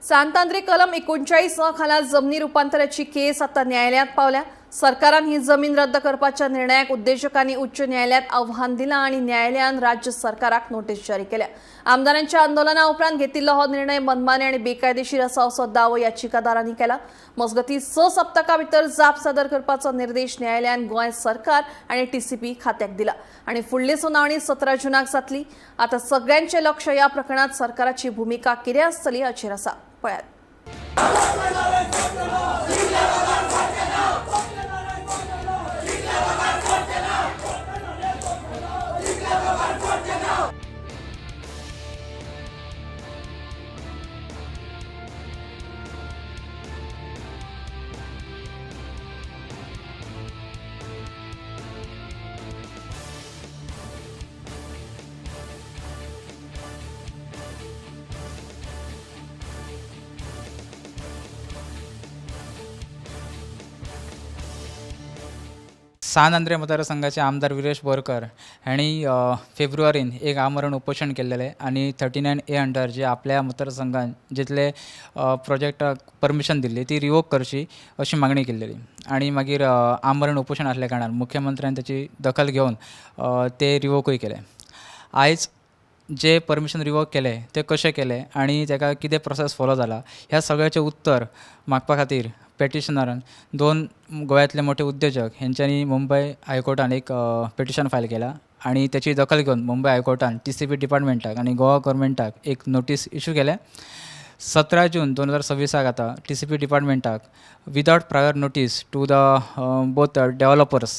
सांतांद्रे कलम 39 खाला जमनी रुपांतराची केस आता न्यायालयात पावल्या. सरकारान ही जमीन रद्द करपाच्या निर्णयाक उद्देजकांनी उच्च न्यायालयात आव्हान दिलां आनी न्यायालयान राज्य सरकाराक नोटीस जारी केल्या. आमदारांच्या आंदोलना उपरांत घेतिल्लो हो निर्णय मनमानी आनी बेकायदेशीर आसा असो दावो याचिकादारांनी केला. मजगतीं 6 सप्तकां भितर जाप सादर करपाचो निर्देश न्यायालयान गोंय सरकार आनी टीसीपी खात्याक दिला आनी फुडली सुनावणी 17 जूनाक जातली. आता सगळ्यांचें लक्ष ह्या प्रकरणात सरकाराची भुमिका कितें आसतली हाचेर आसा. पळयात. सान आंद्रे मतदारसंघाचे आमदार विरेश बोरकर हांणी फेब्रुवारीन एक आमरण उपोशण केल्लेलें आनी 39 ए अंडर जे आपल्या मतदारसंघान जितले प्रोजेक्टाक परमिशन दिल्ली ती रिवोक करची अशी मागणी केल्लेली आनी मागीर आमरण उपोशण आसल्या कारणान मुख्यमंत्र्यान ताची दखल घेवन ते रिवोकूय केले. आयज जे परमिशन रिवोक केलें तें कशें केलें आनी ताका कितें प्रोसेस फोलो जाला ह्या सगळ्याचें उत्तर मागपा खातीर पेटिशनरान 2 गोंयांतले मोठे उद्देजक हेंच्यांनी मुंबय हायकोर्टान एक पेटिशन फायल केलां आनी ताची दखल घेवन मुंबय हायकोर्टान टीसीपी डिपार्टमेंटाक आनी गोवा गव्हर्मेंटाक एक नोटीस इशू केल्या. 17 जून 2026 आतां टीसीपी डिपार्टमेंटाक without prior notice to the both developers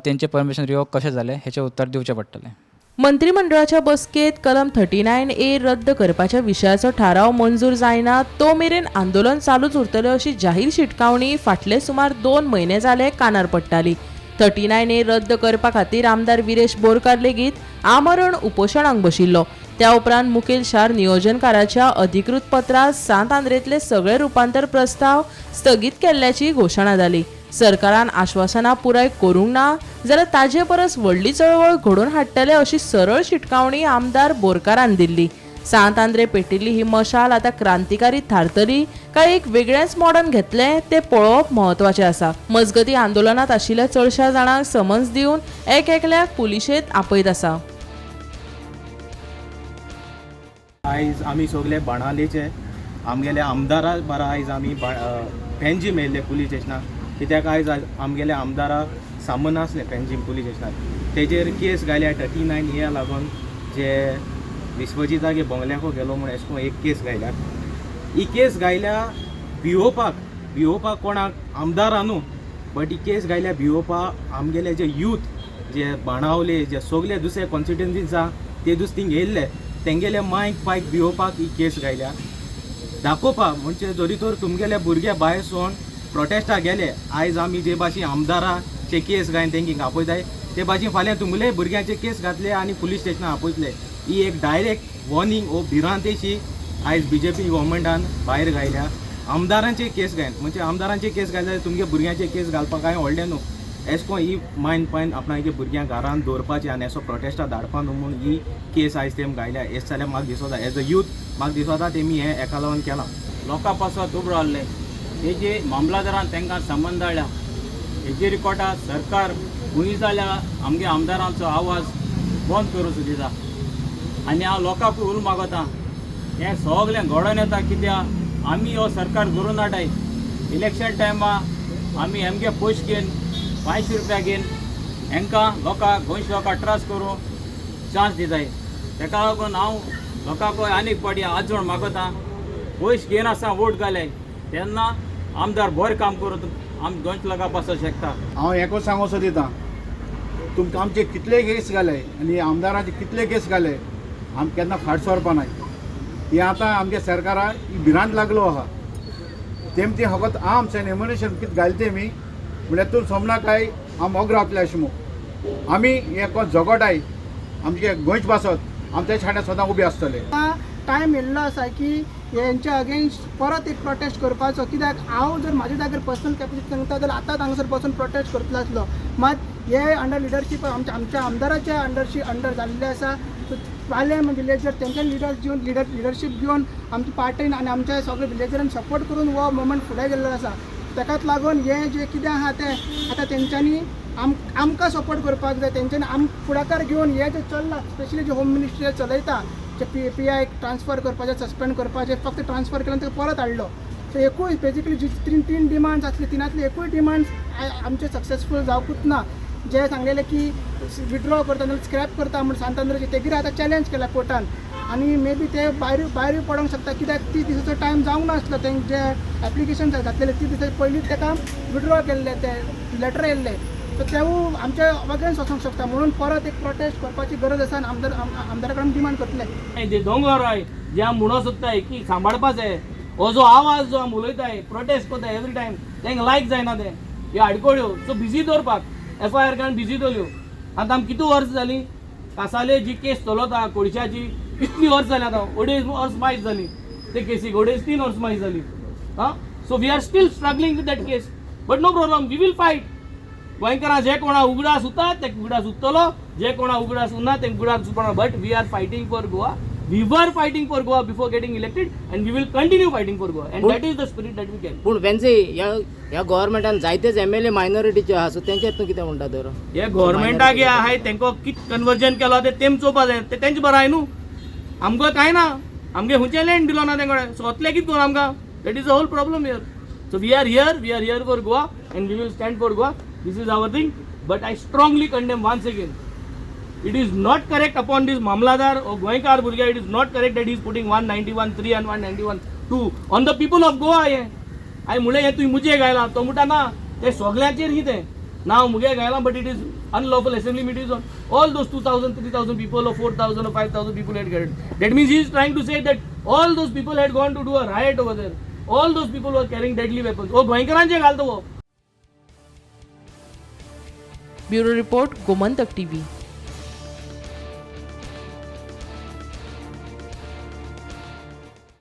तेंचें परमिशन रिवोक कशें जालें हेचें उत्तर दिवचें पडटलें. मंत्रिमंडळाच्या बसकेत कलम 39 ए रद्द करपाच्या विशयाचो थाराव मंजूर जायना तो मेरेन आंदोलन चालूच उरतलें अशी जाहीर शिटकावणी फाटले सुमार 2 म्हयने जाले कानार पडटाली. 39 ए रद्द करपा खातीर आमदार विरेश बोरकार लेगीत आमरण उपोशणाक बशिल्लो. त्या उपरांत मुखेल शार नियोजनकाराच्या अधिकृत पत्रांत सांत आंद्रेतले सगळे रुपांतर प्रस्ताव स्थगीत केल्ल्याची घोशणा जाली. सरकारान आश्वासनां पुराय करूंक ना जाल्यार ताजे परस व्हडली चळवळ घडोवन हाडटले अशी सरळ शिटकावणी आमदार बोरकारान दिल्ली. सांत आंद्रे पेटिल्ली ही मशाल आतां क्रांतिकारी थारतली काय एक वेगळेंच मॉडर्न घेतलें तें पळोवप म्हत्वाचें आसा. मजगतीं आंदोलनांत आशिल्ल्या चडश्या जाणांक समन्स दिवन एक एकल्याक पुलिशेंत आपयत आसा. आयज आमी सगळे बाणावलेचे आमगेले आमदारा बारा आयज आमी पेंजीम येयल्ले पुलीस स्टेशनाक, कित्याक आयज आमगेले आमदारा सामन आसलें पेंजीम पुलीस स्टेशनार. तेजेर केस घाल्या 39 ए लागून जे विश्वजितागे बंगल्याको गेलो म्हूण एशें कोन्न एक केस घायल्या. ही केस घायल्या भियोवपाक कोणाक आमदारा न्हू, बट ही केस घायल्या भियोवपाक आमगेले जे यूथ जे बाणावले जे सगळे दुसरे कॉन्स्टिट्युन्सीस आहा ते दुसरे थिंग येयल्ले तेंगेले मायक पायक भियोवपाक ही केस घायल्या. दाखोवपाक म्हणजे जरी तर तुमगेले भुरगे भायर सोन प्रोटेस्टाक गेले आयज आमी जे भाशेन आमदाराचे केस घायन तेंकी आपयताय ते भाशेन फाल्यां तुमगेले भुरग्यांचे केस घातले आनी पुलीस स्टेशनार आपयतले. ही एक डायरेक्ट वॉर्निंग ओ भिरांतेशी आयज बीजेपी गव्हर्मेंटान भायर घायल्या. आमदारांचे केस घायन म्हणजे आमदारांचे केस घायल्यार तुमगे भुरग्यांचे केस घालपाक कांय व्हडलें न्हू. एशें कोन्न ही मायन पायन आपणागे भुरग्यांक घरान दवरपाची आनी असो प्रोटेस्टा धाडपा न्हू म्हूण ही केस आयज तेम घायल्या. एशें जाल्यार म्हाका दिसता एज अ यूथ म्हाका दिसता तेमी हें एका लागून केलां. लोकां पासत उबो रावल्ले तेजी मामलादारान तांकां संबंद धाडल्या. हेजी रिकोर्डा सरकार खंय जाल्यार आमगे आमदारांचो आवाज बंद करूं सोदिता आनी हांव लोकांकूय उलो मागता हें सगळें घडोवन येता कित्याक आमी हो सरकार करून हाडाय. इलेक्शन टायमा आमी आमगे पयशे घेवन 500 रुपया घेवन हेंकां लोकांक गोंयच्या लोकांक ट्रस्ट करूं चान्स दिताय. तेका लागून हांव लोकांक आनीक पाटी हात जोड मागता पयशे घेवन आसा वोट घाले तेन्ना आमदार बरें काम करून आम गोंयच्या लोकां पासत शकता. हांव हें सांगूंक सोदिता तुमकां आमचे कितले केस घाले आनी आमदाराचे कितले केस घाले आमी केन्ना फाट सरपा नाय. ही आतां आमच्या सरकाराक ही भिरांत लागलो आहा. तेम ती फकत आर्म्स एन्ड एम्युनिशन कितें घालते तेमी म्हणल्यार तूं सोमना काय आम ओग रावतले अशें म्हूण. आमी हें कोण झगोटाय आमचे गोंयचे पासत आमी तेच्या फाटल्यान सदां उबे आसतले. टायम येयल्लो आसा की हेंच्या अगेन्स्ट परत एक प्रोटेस्ट करपाचो, कित्याक हांव जर म्हाज्या जाग्यार पर्सनल कॅपॅसिटी सांगता जाल्यार आतांच हांगासर बसून प्रोटेस्ट करतलो आसलो. मात हे अंडर लिडरशीप आमच्या आमदाराच्या अंडर जाल्लें आसा. सो पालेम विलेजर तेंच्या लिडर्स घेवन लिडरशीप घेवन आमची पार्टीन आनी आमच्या सगळे विलेजरान सपोर्ट करून हो मुवमेंट फुडें गेल्लो आसा. ताकाच लागून हें जें कितें आहा तें आतां तेंच्यांनी आमकां सपोर्ट करपाक जाय. तेंच्यांनी फुडाकार घेवन हें जें चल्लां, स्पेशली जे होम मिनिस्ट्री चलयता, जे पी I transfer करपाचें, सस्पेंड करपाचें, फक्त ट्रान्सफर केलें ताका परत हाडलो. सो एकूय बेजिकली जी तीन डिमांड्स आसली, तिनांतली एकूय डिमांड्स आमचे सक्सेसफूल जावकूच ना. जे सांगलेले की विड्रॉ करता नाल्यार स्क्रॅप करता म्हूण सांत आंद्रेचे, तेगेर आतां चॅलेंज केला कोर्टान आनी मे बी ते भायरूय पडोंक शकता, कित्याक 30 दिसाचो टायम जावंक नासलो. तें जे एप्लिकेशन घातलेले 30 दिसा पयलींच ताका विड्रॉ केल्ले, ते लेटर येयल्ले. सो तेवूय आमच्या अगेन्स्ट वचोंक शकता, म्हणून परत एक प्रोटेस्ट करपाची गरज आसा आनी आमदारा कडेन डिमांड करतले. जे दोंगर आहाय जे आमी म्हणूंक सोदताय की सांबाळपा जाय, हो जो आवाज जो आमी उलयताय, प्रोटेस्ट करताय एवरी टायम, तांकां लायक जायना तें, ह्यो आडकोळ्यो. सो बिजी दवरपाक एफआयआर काडून बिजी दवरल्यो. आतां आमी कितू वर्स जालीं कासाले जी केस चलता कोळशाची, कितली वर्स जाली आतां, 2.5 वर्स मायज जाली ते केसीक, 2.5-3 वर्स मायज जाली. आं, so we are still struggling with that case, but no problem, we will fight. गोंयकारां जे कोणा उगडास उरता ते उगडास उरतलो, जे कोणा उगडास उरना ते उगडास उरना, but we are fighting for Goa. We were fighting for Goa before getting elected and we will continue fighting for Goa, and that is the spirit that we can. पूण वेन्सी ह्या गव्हर्मेंटान जायतेच एमएलए मायनॉरिटीचे आहा, सो तेंचे तूं कितें म्हणटा तर? हे गव्हर्मेंटाक हे आहाय तेंको कित कन्वर्जन केलो ते तेम चोवपा जाय, ते तेंचे बरें आहाय न्हू, आमकां कांय ना, आमगे खंयचें लँड दिलो ना तेंकडे, सो ओतले कित करूं आमकां? That is a whole problem here. So we are here for Goa and we will stand for Goa. This is our thing, but I strongly condemn once again. It is not correct upon this mamlatdar or गोंयकार भुरगे, it is not correct that is putting 191(3) and 191(2) on the people of Goa. हें हांवें म्हणलें, हें तुवें मुजेर घायलां, तो म्हणटा ना, तें सगल्यांचेर ही तें ना मुगे घायलां, but it is unlawful assembly meetings on all those 2,000, 3,000 people or 4,000 or 5,000 people had gathered. That means he is trying to say that all those people had gone to do a riot over there. All those people were carrying deadly weapons. ओ गोंयकारांचे घालतो हो. Bureau report, Gomantak TV.